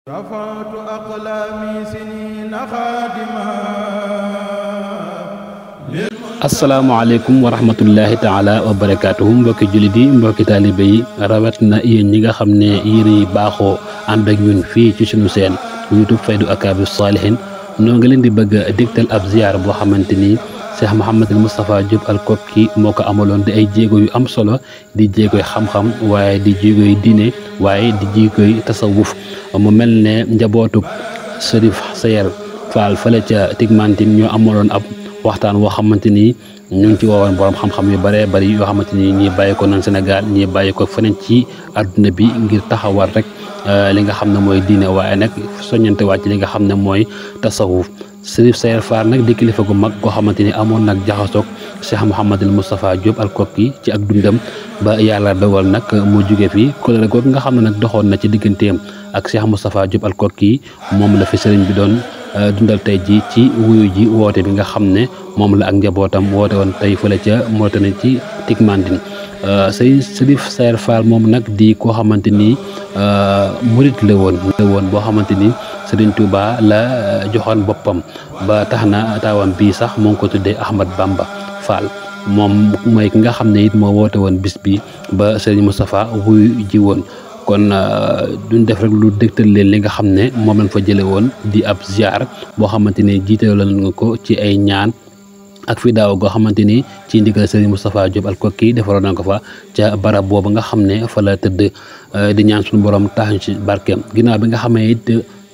رفعت أقلامي سنين خادما. asalaamaaleykum wa rahmatullahi taala wa barakaatuhu mbokki jullit yi mbokki taalibe yi rawat na yéen ñi nga xam ne yéen yi baaxoo ànd ak ñun fii ci sunu seen YouTube Faydu Akabir Salihin noo ngi leen di bëgg a digtal ab ziyaar boo xamante ni Cheikh Mouhamadul Moustapha Diop Al Koki moo ko amaloon di ay jéego yu am solo di jéegoy xam-xam waaye di jéegoy diine waaye di jéegoy tasawuf mu mel ne njabootu Serif Sayer Fall fële ca Tigmantine ñoo amaloon ab waxtaan woo xamante ni ñu ngi ci woowoon borom xam-xam yu bëree bëri yoo xamante ni ñii bàyyi ko nan Sénégal ñii bàyyi ko feneen ci àdduna bi ngir taxawal rek li nga xam ne mooy diine waaye nag soññante wàcc li nga xam ne mooy tasawuf Serif Sayer Fall nag di kilifa gu mag koo xamante ni amoon nag jaxasoog Cheikh Mouhamadul Moustapha Diop Al Koki ci ak dundam ba yàlla dogal nag mu jóge fi kóllëre googu nga xam ne nag doxoon na ci digganteem ak Cheikh Moustapha Diop Al Koki moom la fi sëriñ bi doon dundal tey ji ci wuyu ji woote bi nga xam ne moom la ak njabootam woote woon tey fële ca Mauritanie ci Tigmantine Serif Sayer Fall moom nag di koo xamante ni murit la woon boo xamante ni Serigne Touba la joxoon boppam ba tax na taawam bii sax moo ngi ko tuddee Ahmad Bamba Fall moom mooy ki nga xam ne it moo woote woon bis bi ba Serigne Moustapha wuyu ji woon kon duñ def rek lu dégtal leen li nga xam ne moom lañ fa jële woon di ab ziar boo xamante ni jiitaloon nga ko ci ay ñaan ak fi daaw goo xamante ni ci ndigal Serigne Moustapha Diop Al Koki defaroon na ko fa ca barab boobu nga xam ne fa la tëdd di ñaan suñu borom tax ci barkeem ginnaaw bi nga xamee it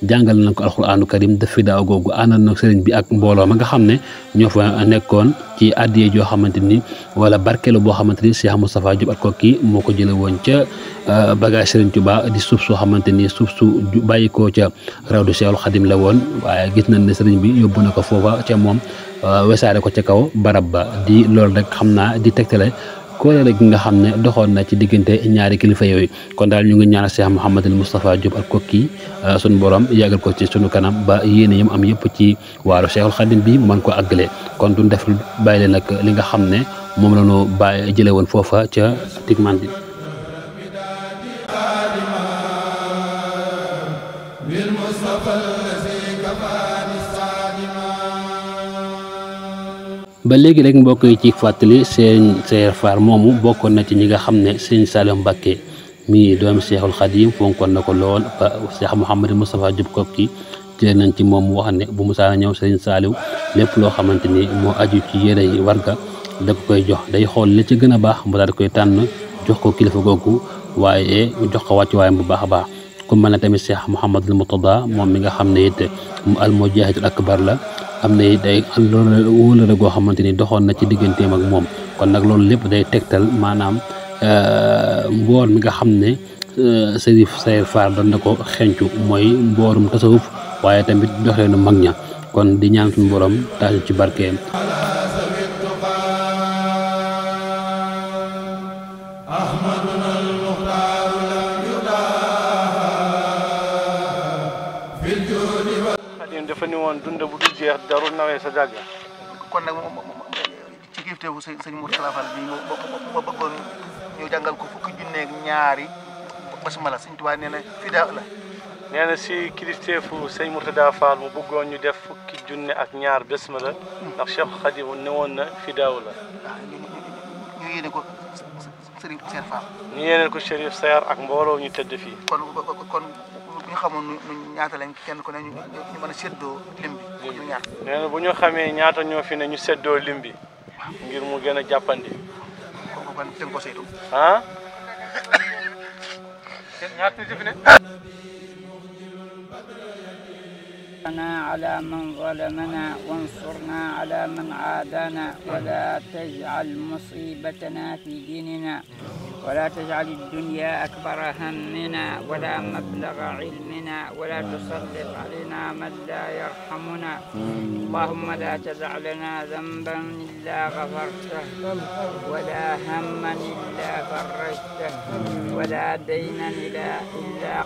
jàngal nañ ko alxuraanu karim def fi daaw googu àndal nag sëriñ bi ak mbooloo ma nga xam ne ñoo fa nekkoon ci addiye joo xamante ni wala barkeelu boo xamante ni Cheikh Moustapha Diop Al Koki moo ko jële woon ca bagage Serigne Touba di suuf soo xamante ni suuf su bàyyi koo ca rawdu Cheikhul Khadim la woon waaye gis nañ ne sëriñ bi yóbbu na ko foofa ca moom wesaare ko ca kaw barab ba di loolu rek xam naa di tegtale kóolóore gi nga xam ne doxoon na ci diggante ñaari kilifa yooyu kon daal ñu ngi ñaanal Cheikh Mouhamadul Moustapha Diop Al Koki sunu borom yàggal ko ci sunu kanam ba yéene yam am yëpp ci waaru Cheikhul Khadim bi mu mën ko àggale kon duñ def bàyyi leen nag li nga xam ne moom la ñu bàyyi jële woon foofa ca Tigmantine ba léegi rek mbokk yi ci fàttali seen Sayer Fall moomu bokkoon na ci ñi nga xam ne sëñ Saliou Mbacké mii doomi Cheikhul Khadim fonkoon na ko lool ba Cheikh Mouhamadou Moustapha Diop Koki jëlee nañ ci moom mu wax ne bu musaana ñëw sëñ Saliou lépp loo xamante ni moo aju ci yére yi warga da ko koy jox day xool li ci gën a baax mu daal di koy tànn jox ko kilifa googu waaye jox ko wàccuwaayam bu baax a baax ku mel ne tamit Cheikh Mouhamadul Moutada moom mi nga xam ne it mu al mujahidul akbar la am na it day wóolare goo xamante ni doxoon na ci digganteem ak moom kon nag loolu lépp day tegtal maanaam mboor mi nga xam ne Serif Sayer Fall doon na ko xencu mooy mboorum tasawuf waaye tamit doxeenu mag ña kon di ñaan suñu borom taal ci barkeem dafa ni woon dund bu dul jeex darul nawee sa jàgg kon nag ci kilifteefu sëñ Mourtala Fall bi ma bëggoon ñu jàngal ko fukki junneeg ñaari basmala sëñ Tuubaa nee na fidaa la nee na si kilifteefu sëñ Mourtada Fall mu bëggoon ñu def fukki junne ak ñaar basmala ndax Cheikh Khadim ne woon na fidaaw la ñu yéene ko Serif Sayer Fall ñu yéene ko Serif Sayer ak mbooloo ñu tëdd fii kon ñu xamoon nu ñaata lañ kenn ku ne ñu mën a séddoo lim bi ñu ñaar nee na bu ñu xamee ñaata ñoo fi ne ñu séddoo lim bi ngir mu gën a jàppandi kon tënk ko saytu ah ñaata ñu fi ne على من ظلمنا وانصرنا على من عادانا ولا تجعل مصيبتنا في ديننا ولا تجعل الدنيا أكبر همنا ولا مبلغ علمنا ولا تسلط علينا من لا يرحمنا اللهم لا تدع لنا ذنبا إلا غفرته ولا هما إلا فرجته ولا دينا إلا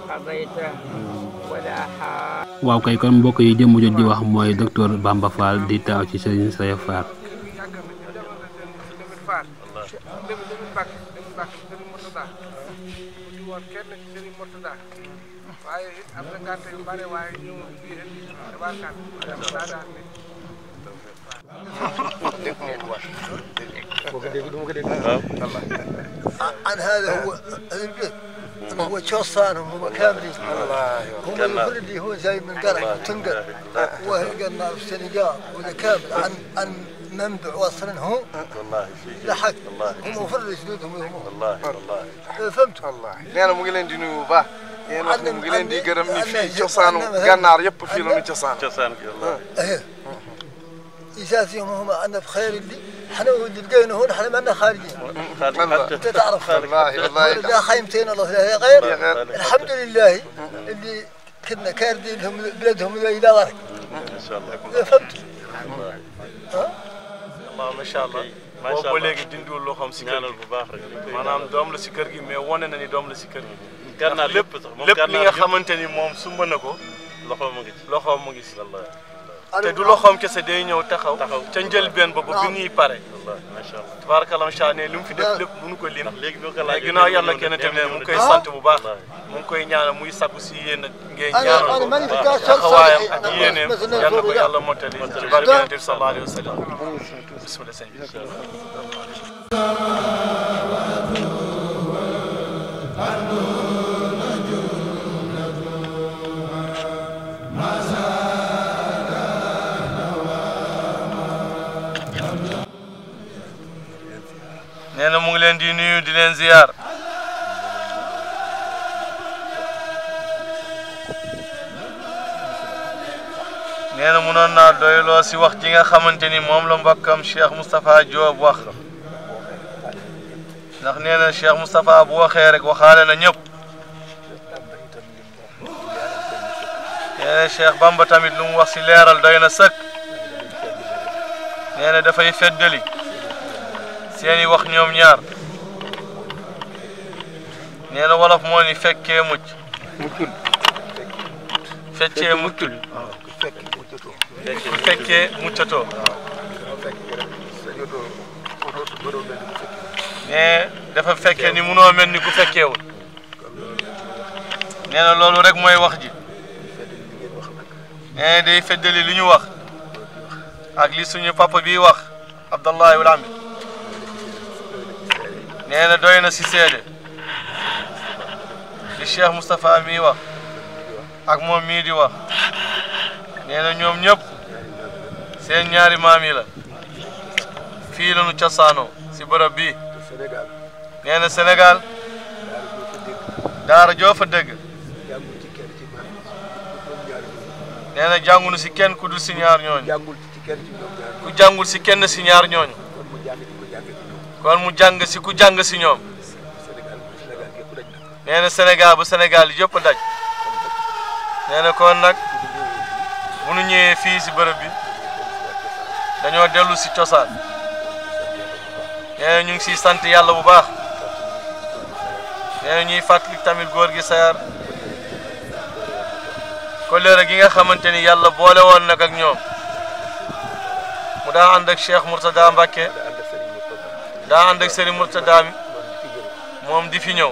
قضيته ولا حاجة. waaw kay kon mbokk yi jëmm jot di wax mooy docteur Bamba Fall di taaw ci Serigne Sayer Fall waaye عن هذا هو البيت هو شوصانهم هم كاملين هم كل اللي هو جاي من قرع وتنقل وهي قلنا في السنغال ولا كامل عن منبع وصلن هم لحق هم فرد جدودهم والله فهمت والله أنا مقولين دينو با أنا مقولين دي قرمني في شوصان وقنار يب في لهم شوصان والله إساسيهم هم عندنا في خير اللي احنا اللي لقينا هون احنا ما لنا خارجين انت تعرف والله لا خيمتين الله لا غير الحمد لله اللي كنا كاردين لهم بلادهم الى غرق ان شاء الله فهمت الله ما شاء الله boobu ba léegi dindiwul loo xam si kër gi bu baax rek maanaam doom la si kër gi mais wane na ni doom la si kër gi gànnaar lépp li nga xamante ni moom sumb na ko loxoom mu ngi si te du loxoom kese day ñëw taxaw ca njëlbeen ba bi ñuy pare macha allah tabarakallah macha allah li mu fi def lépp mënu ko lim léegi ginnaaw yàlla kenn tamit mu ngi koy sant bu baax mu ngi koy ñaanal muy sakku si yéen ngeen ñaanal ko taxawaayam ak yéeneem yal na ko yàlla mottali ci barke Yonent bi sallallahu alayhi wa sallam bismillah sëñ bi nee na mu ngi leen di nuyu di leen ziyaar nee na mënoon naa doyloo si wax ji nga xamante ni moom la mbokkam Cheikh Moustapha Diop wax ndax nee na Cheikh Moustapha bu waxee rek waxaale na ñëpp nee na Cheikh Bamba tamit lu mu wax si leeral doy na sëkk nee na dafay feddali seeni wax ñoom ñaar nee na wolof moo ni fekkee mucc feccee muccul fekkee muccatoo nee dafa fekkee ni munoo mel ni ku fekkeewul nee na loolu rek mooy wax ji nee day feddali li ñu wax ak li suñu papa bi wax Abdallahi wal Amid nee na doy na si seede li Cheikh Moustapha mii wax ak moom mii di wax nee na ñoom ñëpp seen ñaari maam yi la fii la ñu cosaanoo si bërëb bii nee na Sénégal daara joo fa dégg nee na jàngunu si kenn ku dul si ñaar ñooñu ku jàngul si kenn si ñaar ñooñu kon mu jàng si ku jàng si ñoom nee na Sénégal bu Sénégal yëpp daj nee na kon nag bu nu ñëwee fii si bërëb bi dañoo dellu si cosaan nee na ñu ngi siy sant yàlla bu baax nee na ñuy fàttali tamit góor gi Sayar koleere gi nga xamante ni yàlla boole woon nag ak ñoom mu daa ànd ak Cheikh Mourtada Mbacké daa ànd ak Serigne Mourtada mi moom di fi ñëw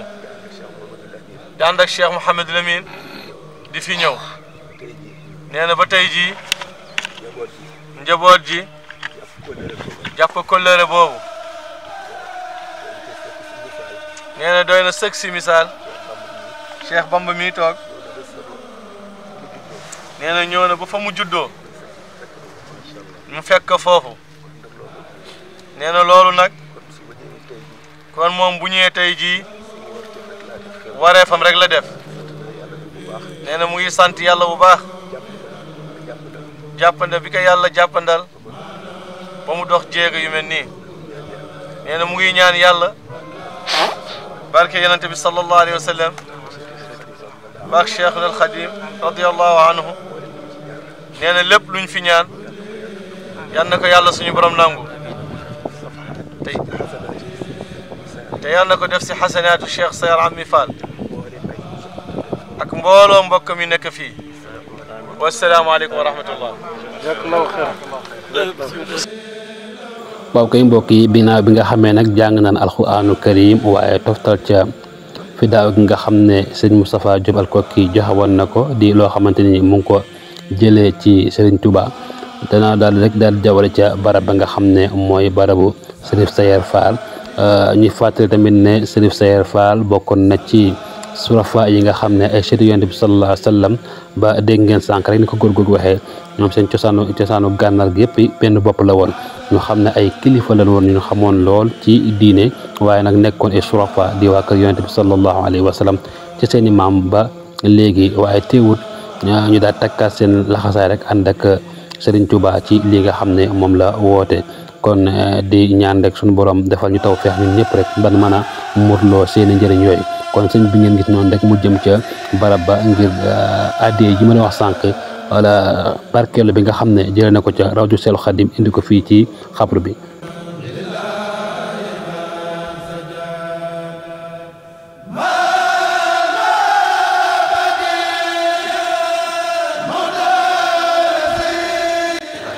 daa ànd ak Cheikh Mouhamed Lamine di fi ñëw nee na ba tey jii njaboot ji jàpp koleere boobu nee na doy na sëkk si misaal Cheikh Bamba mi toog nee na ñëw na ba fa mu juddoo mu fekk foofu nee na loolu nag kon moom bu ñëwee tey jii wareefam rek la def nee na mu ngi sant yàlla bu baax jàppandal bi ko yàlla jàppandal ba mu dox jéego yu mel nii nee na mu ngi ñaan yàlla barke yonent bi sallallahu alayhi wa sallam baak Cheikh al Khadim radiyallahu anhu nee na lépp luñ fi ñaan yal na ko yàlla suñu borom nangu te yal na ko def si xasanaatu Cheikh Sayar Ami Fall ak mbooloo mbokk mi nekk fii wasalaamaaleykum wa rahmatullah. waaw kay mbokk yi binaaw bi nga xamee nag jàng naan alxuraanu karim waaye toftal ca fi daaw gi nga xam ne sëñ Moustapha Diop Alkoki joxe woon na ko di loo xamante ni mu ngi ko jëlee ci Serigne Touba danaa daal rek daal jawale ca barab ba nga xam ne mooy barabu Serif Sayer Fall ñuy fàttali tamit ne Serif Sayer Fall bokkoon na ci surafa yi nga xam ne ay cheti yonent bi sallallahu alayhi wa sallam ba dégg ngeen sànq rek ni ko góorgóorlu waxee ñoom seen cosaanu gànnaar gi yëpp benn bopp la woon ñu xam ne ay kilifa lañ woon ñu xamoon lool ci diine waaye nag nekkoon ay surafa di waa kër yonent bi sallallahu alayhi wa sallam ci seen i maam ba léegi waaye teewut ñu daal takkaat seen laxasaay rek ànd ak Serigne Touba ci li nga xam ne moom la woote kon di ñaan rek suñu borom defal ñu taw feex ñun ñëpp rek ban mën a murloo seeni njëriñ yooyu kon sëñ bi ngeen gis noonu rek mu jëm ca barab ba ngir addee ji ma la wax sànq wala barkeelu bi nga xam ne jëlee na ko ca rawdu Seexul Xadim indi ko fii ci xabru bi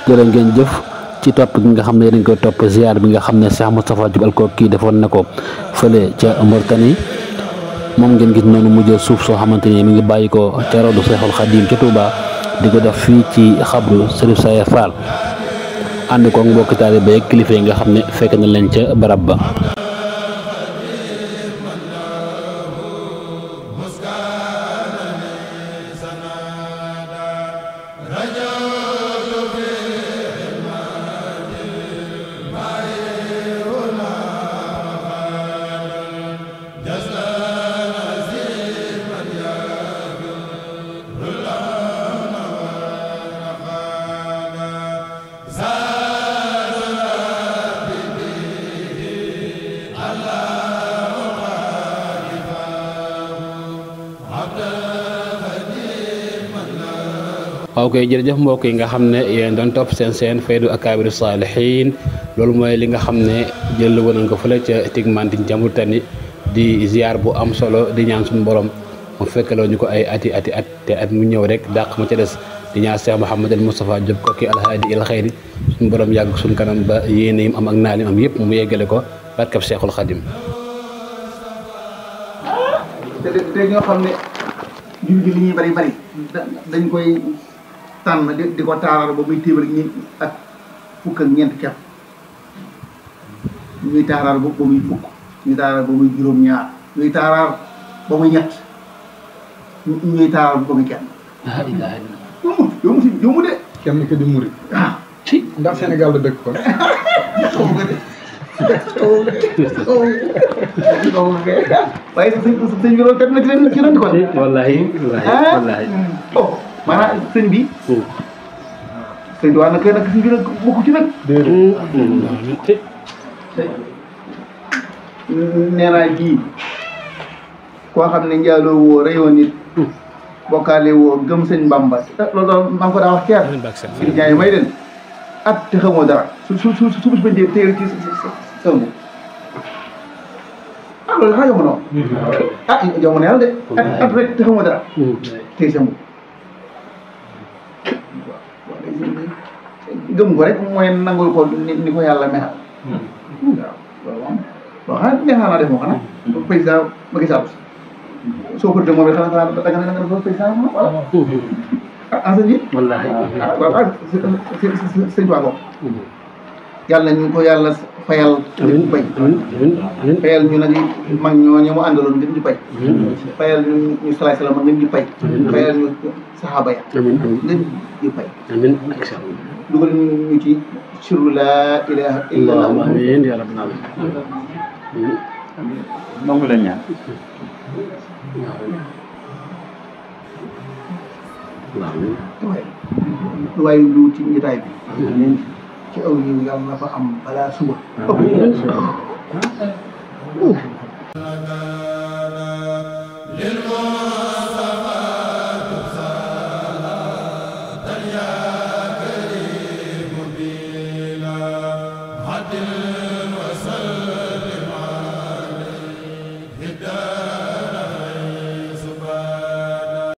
jërë ngeen jëf ci topp gi nga xam ne dañ koy topp ziar bi nga xam ne Cheikh Moustapha Diop Alkoki defoon na ko fële ca Mauritanie moom ngeen gis noonu mu jël suuf soo xamante ni mi ngi bàyyi ko ca rawdu Seexul Xadim ca Touba di ko def fii ci xabru Serif Sayer Fall ànd ko mbokki taalibe ak kilifa yi nga xam ne fekk na leen ca barab ba ok jërëjëf mbokk yi nga xam ne yéen doon topp seen Faydu Akaabiru Saalihiin loolu mooy li nga xam ne jël woon nañ ko fële ca Tigmantin ca Mauritanie di ziar bu am solo di ñaan suñu borom mu fekkaloo ñu ko ay ati at te at mu ñëw rek dàq ma ca des di ñaan Cheikh Mouhamadul Moustapha Diop Alkoki alhaadi il xayri suñu borom yàgg suñu kanam ba yéene yim am ak naal yim am yëpp mu yeggale ko barkab Cheikhul Khadim. te ñoo xam ne jur gi li ñuy bari dañ koy tànn di ko taaral ba muy téeméer ñi ak fukk ak ñeent kepp ñuy taaral ba muy fukk ñuy taaral ba muy juróom-ñaar ñuy taaral ba muy ñett ñuy taaral ba muy kenn. yow de. kenn ko di murit. ah ci ndax Sénégal la dëkk kon. waaye sëñ bi loolu kat na ci leen ci leen kon. wallaahi. oh maanaam sëñ bi. sëñ bi waaw nag sëñ bi nag bokku ci nag. nee naa ji koo xam ne njaaloo woo reyoo nit bokkaale woo gëm sëñ Bamba loolu daal maa ngi ko daa wax keer si jaay may den at te xamoo dara su bañ dee téere ci sëmb ah loolu xanaa yomb noonu ah yomb na yàlla de at rek te xamoo dara tey sëmb gëm ko rek mooy nangul ko ni ko yàlla mexal waaw loolu moom waaw xanaa neexaa naa def moo xanaa président Macky Sall soo ko déglu moom it xanaa da nga def président moom voilà ah sëñ bi wallaahi waaw sëñ Tuubaa ko yàlla ñu ko yàlla fayal nit bay fayal ñu nag mag ñooñu mu àndaloon ngeen di bay fayal ñu salaay salaam ngeen di bay fayal ñu saxaaba ya ngeen di bay dugal ñu ci sirru laa ilaaha illallah amiin yaa rabbal aalamiin nangu leen ñaan waaye lu ci njitaay bi ci aw yiw yàlla na fa am balaa suba ëpp